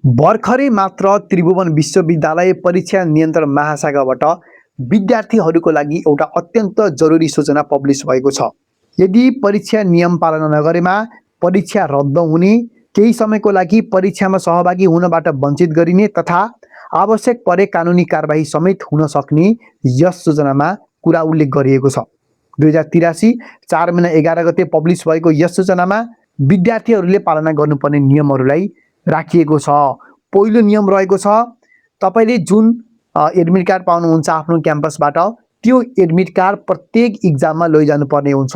भर्खरै मात्र त्रिभुवन विश्वविद्यालय परीक्षा नियन्त्रण महाशाखाबाट विद्यार्थीहरूको लागि एउटा अत्यन्त जरुरी सूचना पब्लिस भएको छ। यदि परीक्षा नियम पालना नगरेमा परीक्षा रद्द हुने, केही समयको लागि परीक्षामा सहभागी हुनबाट वञ्चित गरिने तथा आवश्यक परे कानुनी कारबाही समेत हुन सक्ने यस सूचनामा कुरा उल्लेख गरिएको छ। 2083 4 महिना 11 गते पब्लिस भएको यस सूचनामा विद्यार्थीहरूले पालना गर्नुपर्ने नियमहरूलाई राखिएको छ। पहिलो नियम रहेको छ, तपाईले जुन एडमिट कार्ड पाउनुहुन्छ आफ्नो क्याम्पसबाट त्यो एडमिट कार्ड प्रत्येक इक्जाममा लैजानु पर्ने हुन्छ।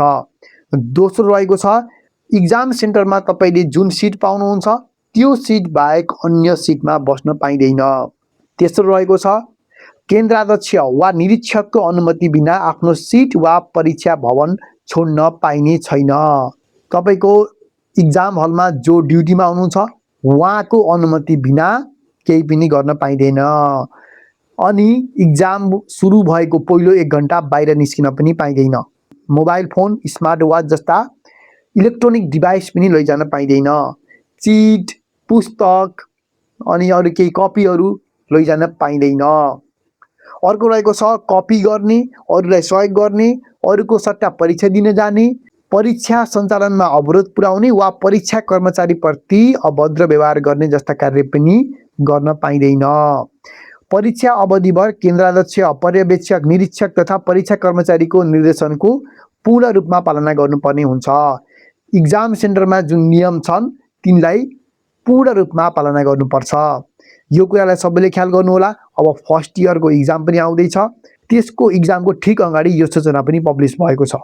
दोस्रो रहेको छ, इक्जाम सेन्टरमा तपाईले जुन सिट पाउनुहुन्छ त्यो सिट बाहेक अन्य सिटमा बस्न पाइँदैन। तेस्रो रहेको छ, केन्द्राध्यक्ष वा निरीक्षकको अनुमति बिना आफ्नो सिट वा परीक्षा भवन छोड्न पाइने छैन। तपाईको इक्जाम हलमा जो ड्युटीमा हुनुहुन्छ उहाँको अनुमति बिना केही पनि गर्न पाइँदैन। अनि इक्जाम सुरु भएको पहिलो 1 घण्टा बाहिर निस्किन पनि पाइँदैन। मोबाइल फोन, स्मार्ट वाच जस्ता इलेक्ट्रोनिक डिभाइस पनि लैजान पाइँदैन। चिट, पुस्तक अनि अरू केही कपीहरू लैजान पाइँदैन। अर्को रहेको छ, कपी गर्ने, अरूलाई सहयोग गर्ने, अरूको सट्टा परीक्षा दिन जाने, परीक्षा सञ्चालनमा अवरोध पुर्याउने वा परीक्षा कर्मचारीप्रति अभद्र व्यवहार गर्ने जस्ता कार्य पनि गर्न पाइँदैन। परीक्षा अवधिभर केन्द्राध्यक्ष, पर्यवेक्षक, निरीक्षक तथा परीक्षा कर्मचारीको निर्देशनको पूर्ण रूपमा पालना गर्नुपर्ने हुन्छ। इक्जाम सेन्टरमा जुन नियम छन् तिनलाई पूर्ण रूपमा पालना गर्नुपर्छ। यो कुरालाई सबैले ख्याल गर्नुहोला। अब फर्स्ट इयरको इक्जाम पनि आउँदैछ, त्यसको इक्जामको ठिक अगाडि यो सूचना पनि पब्लिस भएको छ।